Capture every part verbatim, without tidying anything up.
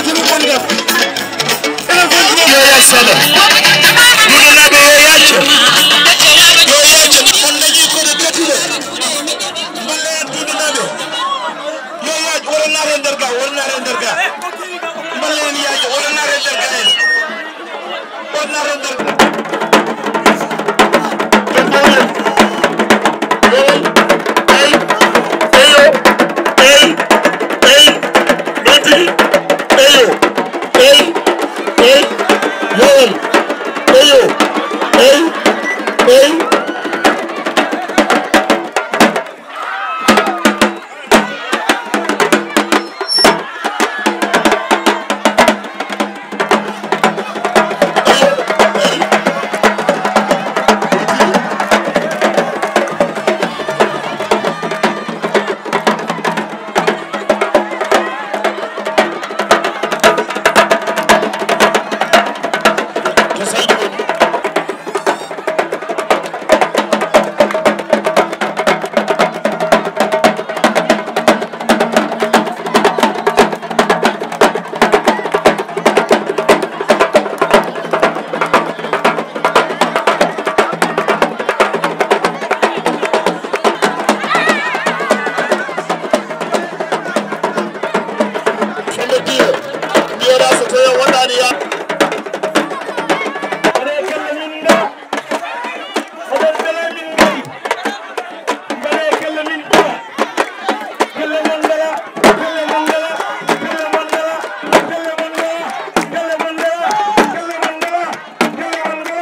Yo yacc saɗa. Ɗuɗanaɓe yo yacco. Yo yacco. On dañi koɗo tati ɗo. Mballe en ɗuɗanaɓe. Yo yacco. Wona naata e nder ga. Wona naata e nder ga. Mballe en yacco. Wona naata e nder ga en. Wona naata e nder ga. Ey, ey, ey, ey, noon tigi. Eyo, ey, ey, yo, eyo, ey, ey. Femme Dieu, mbiyeɗa so tawi a wonɗani ya. Mbaɗe kelle min nda. Oɗon bele min ngi. Mbaɗe kelle min nda. Kelle mon nda. Kelle mon nda. Kelle mon nda. Kelle mon nda. Kelle mon nda. Kelle mon nda.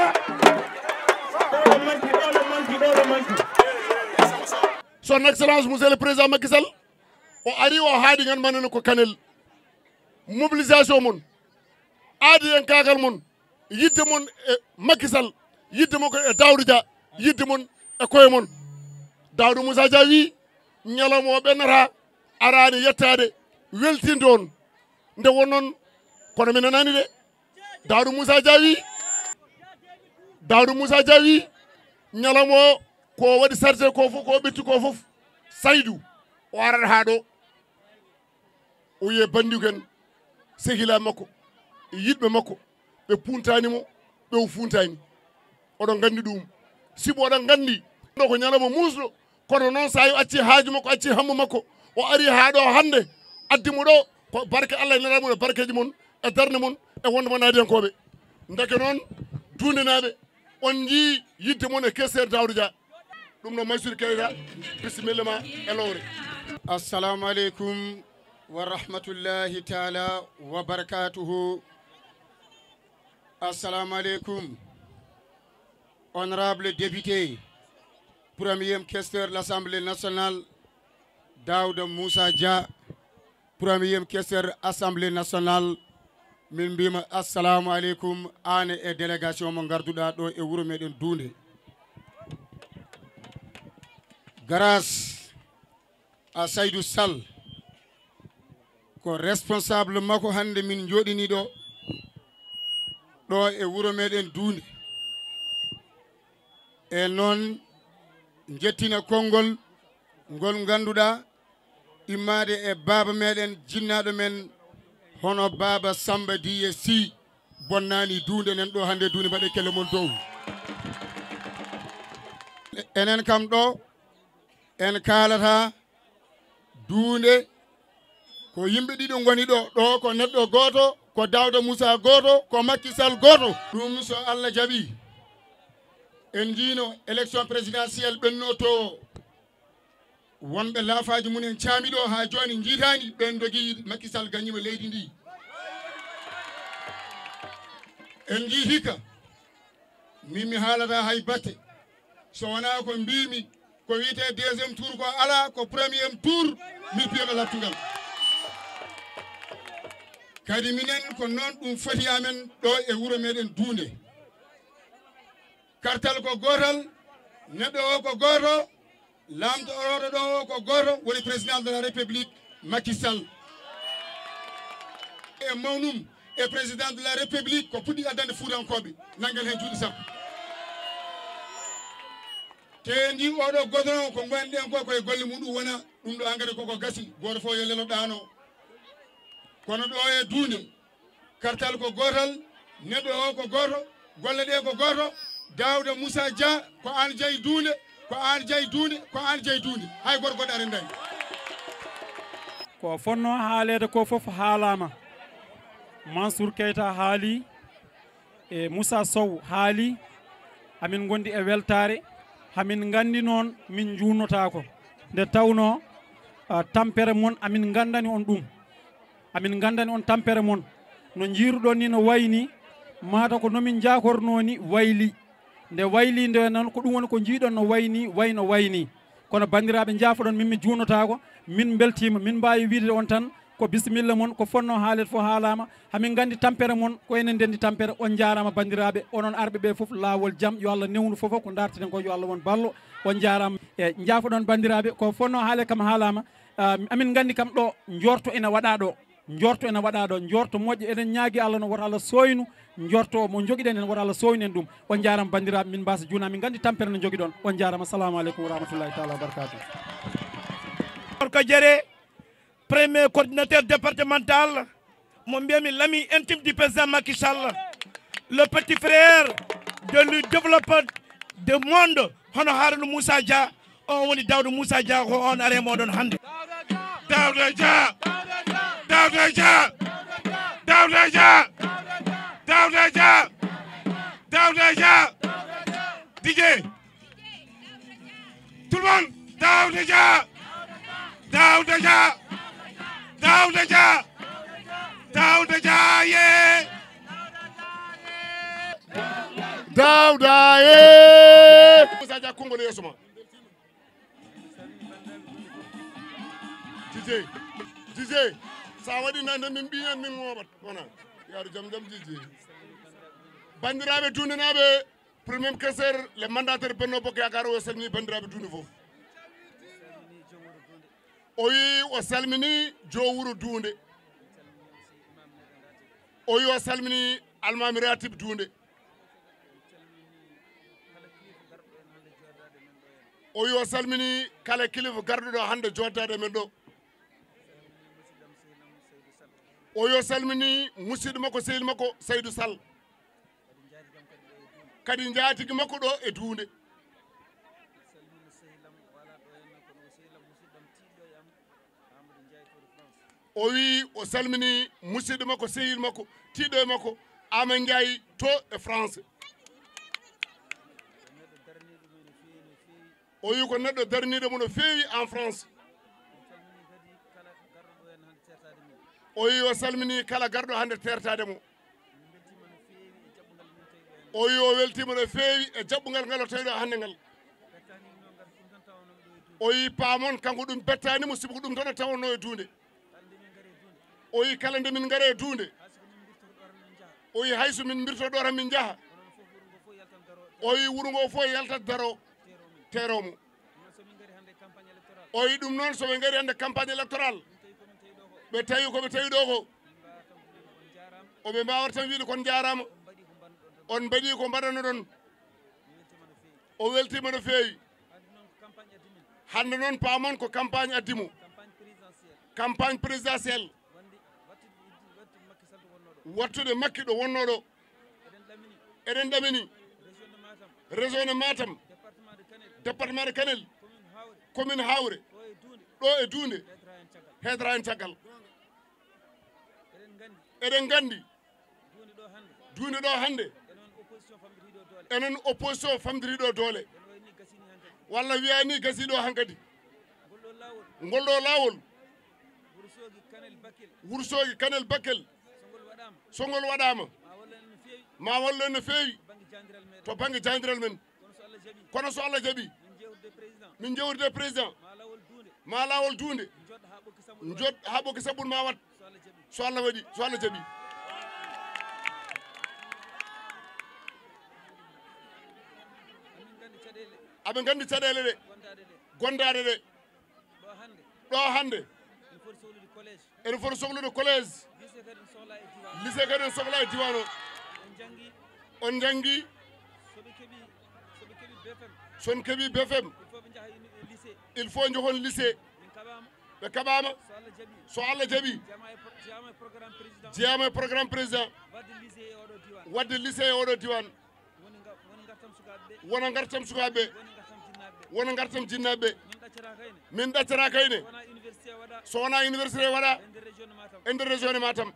Ɗo ɗo manki, ɗo ɗo manki, ɗo ɗo manki. Son Excellence, Monsieur le Président Macky Sall, o ari o haaɗi ngan manano ko Kanel. Mobilisation mon, aadi en kaagal mon, yidde mon e Macky Sall, yidde mon ko e Daouda Dia, yidde mon e koye mon. Daouda Moussa Dia wi, ñalawma o ɓennata, araani yettaade, weltinde on. Nde wonnon, kono mi nanaani de. Daouda Moussa Dia wi, Daouda Moussa Dia wi, ñalawma o, ko waɗi sarde ko fof, ko ɓetti ko fof, Saydou, o arata haa ɗo. O wiye banndigen, sehilaaɓe makko, e yiɗɓe makko, ɓe puuntaani mo, ɓe o fuuntaani. Oɗon nganndi ɗum. Sibu oɗon nganndi, ɗo ko ñalawma muusɗo, kono noon so o acci haaju makko, acci hammu makko, o ari haa ɗo hannde, addi mo ɗo, ko barke Allah e nelaaɗo mum e barkeeji mon e darnde mon e wonde mon aadiyankooɓe. Ndeke noon, duundenaaɓe, on njii yidde mon e Kester Daouda Dia. Ɗum ɗo Mansour Keita, bisimilla ma e lowre. Assalamu aleykum wa rahmatullahi taala wa barakatuhu. Assalamu aleykum. Honorable député, premier questeur de l'Assemblée nationale, Daouda Moussa Dia, premier questeur Assemblée nationale, min mbima assalamu aleykum, an e délégation mo ngarduɗa ɗo e wuro meɗen Duunde. Grâce à Saydou Sall, ko responsable makko hannde min jooɗini ɗo, ɗo e wuro meɗen Duunde. E noon, jettina konngol ngol ngannduɗaa immaade e baaba meɗen, jinnaaɗo men, hono baaba Samba Diye Sy, bonnaani Duunde. Enen ɗo hannde Duunde, mbaɗe kelle mon dow. Enen kam ɗo, en kaalata Duunde, ko yimɓe ɗiɗo ngoni ɗo. Ɗo ko neɗɗo gooto, ko Daouda Moussa gooto, ko Macky Sall gooto. Ɗum so Allah jaɓi, en njiino élection présidentielle ɓennoto, wonɓe laafaaji mum en caami ɗo haa jooni njiitaani, ɓen ndogi Macky Sall gañiima leydi ndi. En njii hikka, min mi haalata hay batte, so wonaa ko mbiimi, ko wiyetee deuxième tour ko alaa, ko premier tour, mi piyata lattugal. Kadi minen ko noon ɗum foti amen ɗo e wuro meɗen Duunde. Kartal ko gootal, neɗɗo o ko gooto, laamɗo ɗo o ko gooto, woni président de la République, Macky Sall. E mawnum, e président de la République ko puɗɗi addande Fuutankooɓe, nanngal heen juuɗe sappo. Te en njii oɗo goudron ko ngonɗen ko, koye golle muɗum wona, ɗum ɗo engrais koko gasi, gooto fof yo lelo ɗaano. Kono ɗo e Duunde, Kartal ko gootal, neɗɗo o ko gooto, golle ɗe ko gooto. Daawda Moussa Dia, ko aan jeyi duunde, ko aan jeyi duunde, ko aan jeyi duunde. Hay gooto goɗɗo arendaani. Ko fonnoo haaleede ko fof haalaama. Mansour Keita haali, e Moussa Sow haali, amin ngondi e weltaare, hamin nganndi noon min njuunotaako. Nde tawnoo, ah, tampere mon amin nganndani on ɗum. Amin nganndani on tampere mon. No njiiruɗon ni no wayni, mata ko no min njaakornoo ni wayli. Nde wayli nde noon, ko ɗum woni ko njiiɗon no wayni, wayno wayni. Kono banndiraaɓe, njaafoɗon, min mi juunotaako, min mbeltiima, min mbaawi wiide on tan ko bisimilla mon, ko fonnoo haaleede fof haalaama. Hamin nganndi tampere mon, ko enen ndenndi tampere. On njaaraama banndiraaɓe, onon arɓe ɓe fof, laawol jam, yo Allah newnu fof ko ndarteten ko, yo Allah won ballo. On njaaraama. E njaafoɗon banndiraaɓe, ko fonnoo haaleede kam haalaama. Ah, amin nganndi kam ɗo, njoorto ina waɗaa ɗo. Njoorto ina waɗaa ɗo, njoorto moƴƴo. Eɗen ñaagi Allah no woto Allah sooynu njoorto o mo njogiɗen en, woto Allah sooynu en ɗum. On njaaraama banndiraaɓe, min mbaasa juuna, min nganndi tampere no njogiɗon. On njaaraama, assalamu aleykum wa rahmatullahi taala wa barakatuh. Gorko Jere, premier coordinateur départemental, mo mbiyami l'ami intime du président Macky Sall, le petit frère de le développeur de monde, hono Harouna Moussa Dia, on woni Daouda Moussa Dia, ko on ari e mooɗon hannde. Daouda Dia! Daouda Dia! Daouda Dia! Daouda Dia! Daouda Dia! D J! Tout le monde, Daouda Dia! Daouda Dia! Daouda Dia! Daouda Dia, yee! Daouda, yee! Moussa Dia, konngol yeeso ma. D J, D J, sa waɗi nande min mbiyan min ngoɓat. Wona, yaaru jam jam D J. Banndiraaɓe Duundenaaɓe, Premier Ministre, le mandataire Benno Bokk Yaakaar o salmini banndiraaɓe Duunde fof. O wi o salmini joo wuro Duunde. O wi o salmini Almaami Ratib Duunde. O wi o salmini kala kilifa garɗo ɗo hannde jooɗdaade men ɗo. O wi o salmini musidɗo makko, sehil makko Saydou Sall. Kadi njaatigi makko ɗo e Duunde. O wi o salmini musidɗo makko, sehil makko, tiiɗo e makko, Amadou Ndiaye to e France. O wi ko neɗɗo darniiɗo mo no feewi en France. O wi o salmini kala garɗo hannde teertaade mo. O wi o weltiima no feewi e jaɓɓungal ngal o tawi ɗo hannde ngal. O wi paamon, kanko ɗum bettaani mo, sibu ko ɗum tan o tawatnoo e Duunde. O wi kala nde min ngari e Duunde, o wi hay so min mbirto ɗo tan min njaha. O wi wuro ngo fof yaltat daro, teero mo. O wi ɗum noon, so ɓe ngari hannde campagne électorale, ɓe tawi ko ɓe tawi ɗo ko, o ɓe mbaawata tan wiide kon njaaraama, on mbaɗi ko mbaɗanoɗon. O weltiima no feewi. Hannde noon paamon ko campagne addi mo. Campagne présidentielle. Wattude Makki ɗo wonnoo ɗo. Eɗen ɗamini région de Matam, département de Kanel, commune Hawre, ɗo e Duunde, heedora heen caggal. Eɗen nganndi Duunde ɗo hannde, enen opposition famditiiɗo doole, walla wiyaa ni gasii ɗo hankadi. Ngol ɗo laawol, Wourossogui Kanel Bakel, so ngol waɗaama, ma wallu en no feewi to bannge jaandiral men. Kono so Allah jaɓi, min jewtida e président, ma laawol Duunde, jot haa ɓokki sabbun ma wat, so Allah waɗi, so Allah jaɓi. Aɓe nganndi caɗeele ɗe gondaade ɗe. Ɗo hannde, ene foti sohlude collège, lycée kadi ene sohla e diwan o. On njanngi, so on keɓi B F M, il faut njahon lycée. Ɓe kaɓaama. So Allah jaɓi. So Allah jaɓi. Jeyaama e pro-, jeyaama e programme président. Jeyaama e programme président. Waɗde lycée e oɗo diwan. Waɗde lycée e oɗo diwan. Woni nga-, woni ngartam sukaaɓe ɓe. Wona ngartam sukaaɓe ɓe. Woni ngartam jinnaaɓe ɓe. Wona ngartam jinnaaɓe ɓe. Min ɗaccata kayne. Min ɗaccata kayne. So wonaa université waɗaa. So wonaa université waɗaa. E nder région de Matam. E nder région de Matam.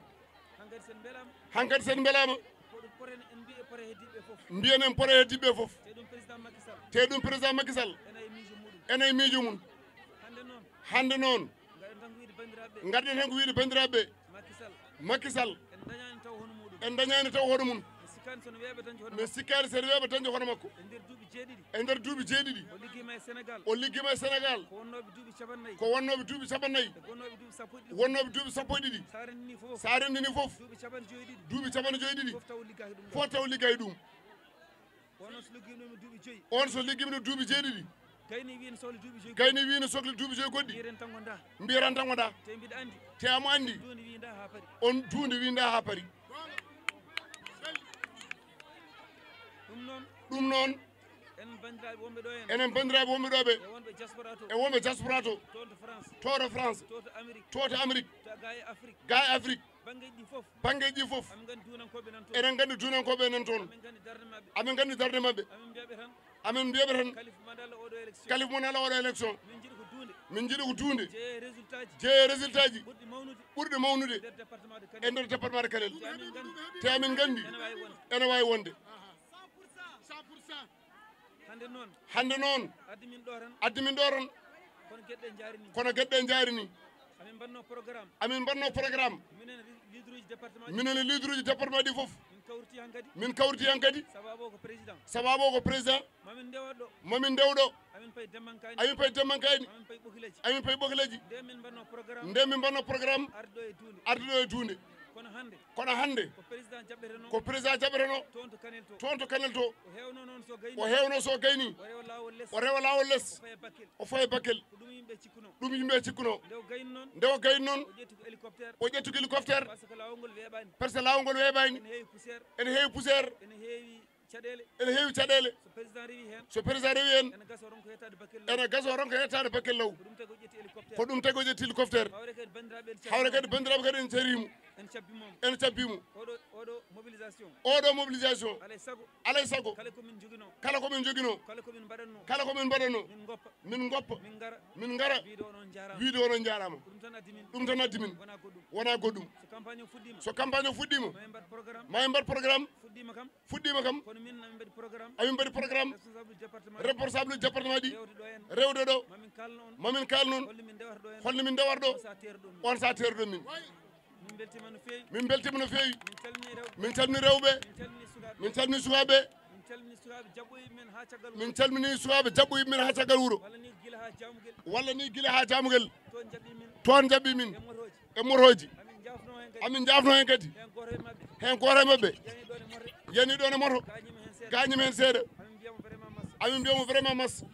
Hankadi sen mbelaama. Hankadi sen mbelaama. Ko ɗum poten en mbiye pore heddiiɓe fof. Mbiyen en pore heddiiɓe fof. Te ɗum président Macky Sall. Te ɗum président Macky Sall. Ene e miijo muɗum. Ene e miijo mum. Hannde noon. Hannde noon. Ngaɗen tan ko wiide banndiraaɓe ɓe. Ngaɗen tan ko wiide banndiraaɓe ɓe. Macky Sall. Macky Sall. En dañaani taw hono muɗum. En dañaani taw hono mum. Mi sikkaani so no weeɓa dañde hono makko. Mi sikkaani so no weeɓa dañde hono makko. E nder duuɓi jeeɗiɗi. E nder duuɓi jeeɗiɗi. O liggiima e Sénégal. O liggiima e Sénégal. Ko wonnooɓe duuɓi capannayyi. Ko wonnooɓe duuɓi capannayyi. E wonnooɓe duuɓi sappo e ɗiɗi. Wonnooɓe duuɓi sappo e ɗiɗi. So a renndinii fof. So a renndinii fof. Duuɓi capanɗe joyɗiɗi. Duuɓi capanɗe joyɗiɗi. Fof taw liggaaki ɗum ɗo. Fof taw liggaaki ɗum. Wonno so liggiima ɗum duuɓi joyi. On so liggiima ɗum duuɓi jeeɗiɗi. Gayni wiyi no sohli duuɓi joyi. Gayni wiyi no sohli duuɓi joyi goɗɗi. Mbiyen tan ko nda. Mbiyen tan ko nda. Te mbiɗa anndi. Te omo anndi. Duunde wiyi nda haa paari. On duunde wiyi nda haa paari. Ɗum noon. Ɗum noon. Enen banndiraaɓe wonɓe ɗo en. Enen banndiraaɓe wonɓe ɗo ɓe. E wonɓe diaspora to. E wonɓe diaspora to. To to France. To to France. To to Amérique. To to Amérique. To gaa e Afrique. Gaa e Afrique. Banngeeji ɗi fof. Banngeeji ɗi fof. Amin nganndi duunankooɓe nan toon. Enen nganndi duunankooɓe nan toon. Amin nganndi darnde maɓɓe. Amin nganndi darnde maɓɓe. Amin mbiya ɓe tan. Amin mbiya ɓe tan. Kalifu mo nalla oɗo élection. Kalifu mo nalla oɗo élection. Min njiɗi ko duunde. Min njiɗi ko duunde. Jeeye résultat ji. Jeeye résultat ji. Ɓurɗi mawnude. Ɓurɗi mawnude. E nder département de Kanel. E nder département de Kanel. Te amin nganndi. Te amin nganndi. Ene waawi wonde. Ene waawi wonde. Hannde noon. Hannde noon. Addi min ɗo tan. Addi min ɗo tan. Kono geɗe ɗe njaari ni. Kono geɗe ɗe njaari ni. Amin mbaɗno programme. Amin mbaɗno programme. Minen leaderuji département ji. Minen leaderuji département ɗi fof. Min kawriti hankadi. Min kawriti hankadi. Sababu o ko président. Sababu o ko président. Mamin ndewa ɗo. Mamin ndewa ɗo. Amin payi Dembankaani. Amin payi Dembankaani. Amin payi Ɓokileji. Amin payi Ɓokileji. Nde min mbaɗno programme. Nde min mbaɗno programme. Arde ɗo e duunde. Arde ɗo e duunde. Kono hannde. Kono hannde. Ko président jaɓɓeteno. Ko président jaɓɓeteno. Toon to Kanel to. Toon to Kanel to. O heewno noon so gayni. O heewno so gayni. O rewa laawol les. O rewa laawol les. O faya Bakel. O faya Bakel. Ko ɗum yimɓe cikkuno. Ɗum yimɓe cikkuno. Nde o gayni noon. Nde o gayni noon. O ƴetti ko hélicoptère. O ƴetti ko hélicoptère. Par ce que laawol ngol weeɓaani. Par ce que laawol ngol weeɓaani. Ene heewi poussière. Ene heewi poussière. Ene heewi caɗeele. Ene heewi caɗeele. So président rewi heen. So président rewi heen. Ene gasa o ronka yettaade Bakel law. Ene gasa o ronka yettaade Bakel law. Ko ɗum tagi o ƴetti hélicoptère. Ko ɗum tagi o ƴetti hélicoptère. Hawre kadi banndiraaɓe en. Hawre kadi banndiraaɓe kadi en cariimo. En cabbiima mo. En cabbiima mo. Oɗo, oɗo mobilisation. Oɗo mobilisation. Alay sago. Alay sago. Kala ko min njoginoo. Kala ko min njoginoo. Kala ko min mbaɗatnoo. Kala ko min mbaɗatnoo. Min ngoppa. Min ngoppa. Min ngara. Min ngara. Wiide onon njaaraama. Wiide onon njaaraama. Ko ɗum tan addi min. Ɗum tan addi min. Wonaa goɗɗum. Wonaa goɗɗum. So campagne o fuɗɗiima. So campagne o fuɗɗiima. Ma en mbaɗ programme. Ma en mbaɗ programme. Fuɗɗiima kam. Fuɗɗiima kam. Kono min amin mbaɗi programme. Amin mbaɗi programme. Responsable département. Responsable département ɗi. Rewde ɗo en. Rewde ɗo. Mamin kaalno on. Mamin kaalno on. Holno min ndewata ɗo en. Holno min ndewata ɗo. On sa teerɗo min. On sa teerɗo min. Min mbeltiima no feewi. Min mbeltiima no feewi. Min calmini rewɓe. Min calmini rewɓe. Min calmini sukaaɓe. Min calmini sukaaɓe. Min calmini sukaaɓe jaɓɓoyiiɓe men haa caggal wuro. Min calmini sukaaɓe jaɓɓoyiiɓe men haa caggal wuro. Walla ni gila haa Jaamugel. Walla ni gila haa Jaamugel. Toon jaɓɓi min. Toon jaɓɓi min. E motooji. E motooji. Amin njaafno heen kadi. Amin njaafno heen kadi. Heen gooto e maɓɓe. Heen gooto e maɓɓe. Yani ɗoon e moto. Yani ɗoon e moto. Gaañiima heen seeɗa. Gaañiima heen seeɗa. Amin mbiya mo vraiment massa. Amin mbiya mo vraiment massa.